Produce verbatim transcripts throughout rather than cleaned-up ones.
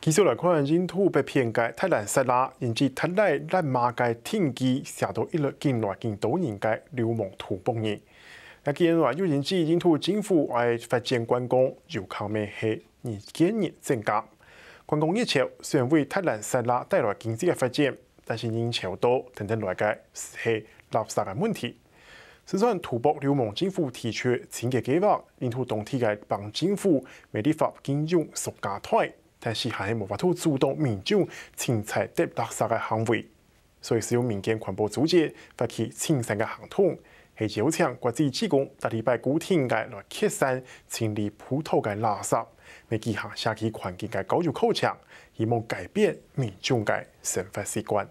繼續來看印度北片个達蘭薩拉，因為達賴喇嘛个定居，惹到一來緊來緊多人个流亡土著人。也既然話有人知印度政府愛發展觀光，遊客乜係日見日增加。觀光熱潮雖然為達蘭薩拉帶來經濟个發展，但是人潮多，等等來个係垃圾个問題。雖然土著流亡政府提出清潔計畫，印度當地个邦政府乜立法禁用塑膠袋， 但是還係無法度阻擋民眾清採忒垃圾个行為。所以，使用民間環保組織發起清散个行動，係邀請國際志工逐禮拜固定个來撤散清理普渡个垃圾，乜舉行社區環境个教育課程，希望改變民眾个生活習慣。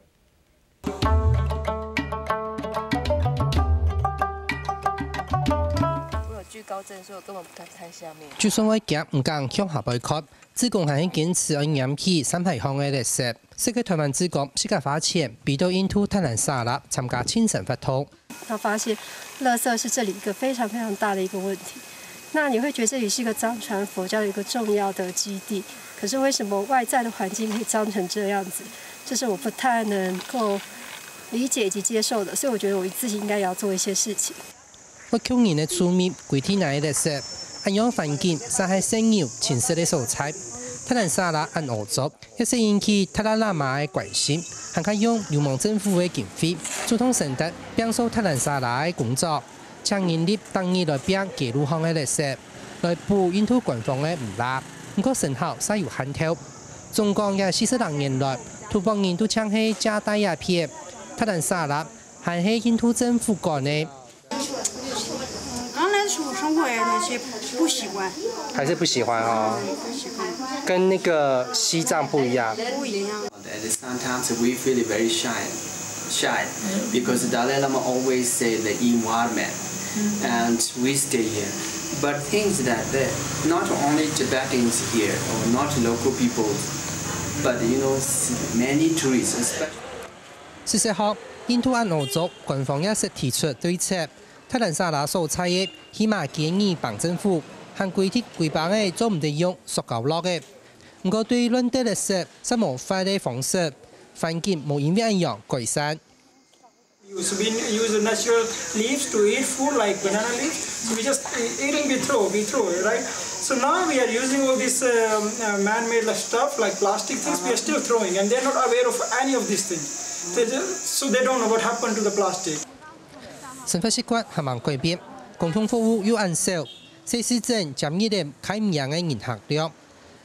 我有懼高症，所以我根本不敢看下面。就算會驚，毋敢向下背看，志工還係堅持愛拈起山排項个垃圾。識个台灣志工自家花錢，飛到印度達蘭薩拉參加清散活動。他發現，垃圾是這裡一個非常非常大的一個問題。那你會覺得這裡是一個藏傳佛教的一個重要的基地，可是為什麼外在的環境可以髒成這樣子？這是我不太能夠理解以及接受的，所以我覺得我自己應該也要做一些事情。 屋企人个住民歸地泥个垃圾，恁樣環境，煞係細牛棲息个所在。達蘭薩拉恁屙糟，也係引起達賴喇嘛个關心，還較用流亡政府个經費，主動承擔拚掃達蘭薩拉个工作，請人力逐日來拚街路項个垃圾，來補印度官方个毋罅。毋過成效煞有限頭。總共也四十零年來，土著人都淨係借戴這片，達蘭薩拉還係印度政府管个。 剛來土著生活的那些不喜歡。還是不喜歡哦。不喜歡。跟那個西藏不一樣。不一樣。And sometimes we feel very shy, shy because Dalai Lama always say the environment, and we stay here. But things that the, not only Tibetans here or not local people, but you know, many tourists, especially 事實上，印度恁屙糟，官方也識提出對策。達蘭薩拉所在个，起碼建議邦政府，還規定歸邦仔做毋得用塑膠橐仔。毋過對亂擲垃圾，煞無法个方式，環境無因為恁樣改善。 Use, we use the natural leaves to eat food like banana leaves. So we just eating, we throw, we throw, right? So now we are using all this um, uh, man-made stuff like plastic things. We are still throwing, and they're not aware of any of these things. They just, so they don't know what happened to the plastic. 生活習慣還吂改變，公共服務又恁少，細市鎮佔一個開毋贏个人客量。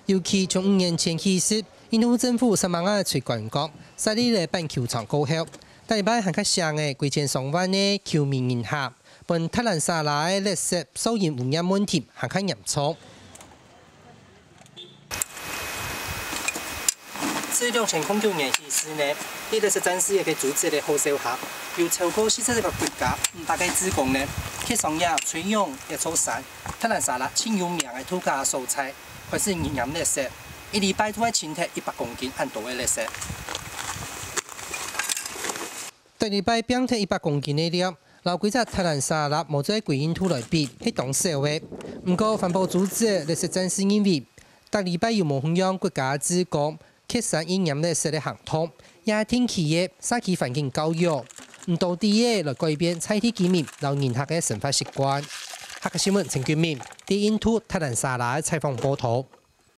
尤其從五年前起勢，印度政府煞猛仔推觀光，設立了板球場過後，逐禮拜還較成个幾千上萬个球迷人客，分達蘭薩拉个垃圾掃忒污染問題還較嚴重。 自兩千空九年起勢呢，這個垃圾戰士个組織个好手下，有超過四十個國家、五百個志工呢，去上野、吹湧這座山，達蘭薩拉盡有名个度假所在，開始拈垃圾，一禮拜都愛清忒一百公斤恁多个垃圾。逐禮拜拚忒一百公斤个量， 摎歸隻達蘭薩拉無做歸印度來比，係當少个。毋過環保組織垃圾戰士認為，逐禮拜有無共樣國家志工，撤山與拈垃圾个行動，也係定期个社區環境教育，毋多知个來改變在地居民摎人客个生活習慣。客家新聞陳君明，對印度達蘭薩拉个採訪報導。